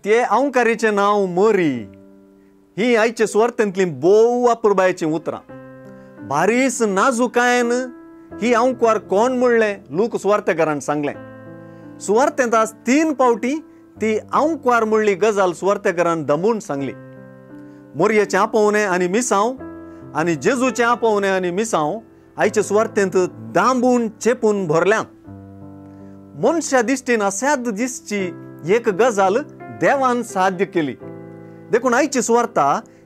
ते अंकारीचें नांव मोरी. ही आयचे सुवार्थेंतलीं भोव अपुरबायेचीं उतरां. बारीस नाजुकायेन ही अंकवार कोण म्हणलें लूक सुवार्थेकारान सांगलें. सुवार्थेंत आज 3 फावटी ती अंकवार म्हणली गजाल सुवार्थेकारान दमून सांगली. मोरयेचें आपोवणें आनी मिसांव आनी जेजूचें आपोवणें आनी मिसांव आयचे सुवार्थेंत दांबून चेपून भरल्यात. मनशा दिश्टीन असाध्य दिसची एक गजाल देवान साध्य केली. देखून आयची सुवार्ता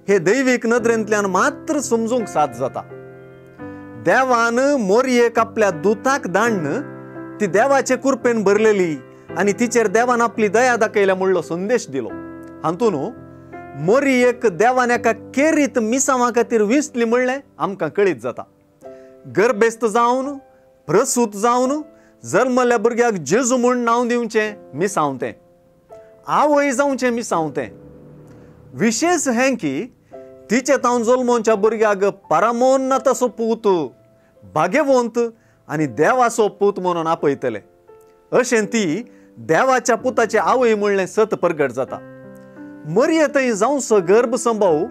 हे दैवीक नदरेंतल्यान मात्र समजूंक साथ जाता. देवान मोरयेक आपल्या दुताक दाण्ण ती देवाचे कुरपेन भरलेली आनी तिचेर देवान आपली दया दाखयल्या म्हणलो संदेश दिलो. हातून मोरयेक देवान एका केरीत मिसांवा खातीर विंचली म्हणलें आमकां कळीत जाता. गर्भेस्त जावन प्रसूत जावन जल्मल्या भुरग्याक जेजू म्हूण नांव दिवचें मिसांव तें, आवय जावचें मिसांव तें. विशेश हें की तिचे तावन जल्मोवच्या भुरग्याक परमोन्नताचो पूत, भाग्यवंत आनी देवाचो पूत म्हणून आपयतले. अशें ती देवाच्या पुताची आवय म्हणलें सत परगट जाता. मरये थंय जावचो गर्भ संभव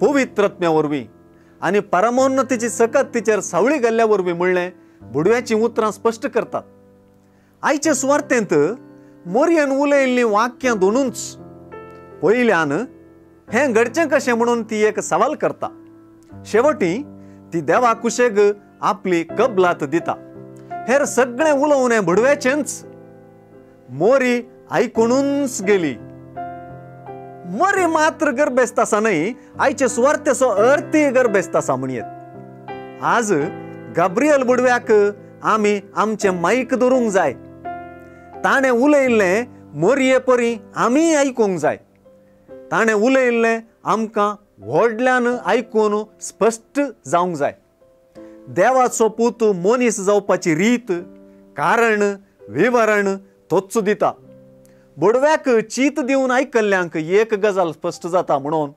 पवित्रत्म्या वरवीं आनी परमोन्नतीची सकत तिचेर सावळी घाल्ल्या वरवीं म्हणलें बुडव्याचीं उतरां स्पश्ट करतात. आयचे सुवार्थेंत मोरयेन उलयल्लीं वाक्यां दोनूच. पयल्यान हें घडचें कशें म्हणून ती एक सवाल करता. शेवटी ती देवा कुशेग आपली कबलात दिता. हेर सगळें उलोवणें भुडव्याचेंच. मोरी आयकुनूच गेली. मोरी मात्र गर्भेस्त आसा न्हय, आयचे सुवार्थेचो अर्थय गर्भेस्त आसा म्हणयेत. आज गाब्रियल बुडव्याक आमी आमचें मायक धरूंक जाय. ताणें उलयल्लें मोरये परी आमी आयकूंक जाय. ताणें उलयल्लें आमकां व्हडल्यान आयकून स्पश्ट जावंक जाय. देवाचो पूत मनीस जावपाची रीत, कारण, विवरण तोच दिता. बोडव्याक चीत दिवन आयकल्ल्यांक एक गजाल स्पश्ट जाता म्हणून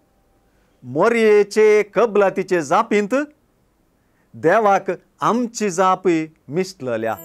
मोरयेचे कबलातीचे जापींत देवाक आमची जाप मिसलल्या.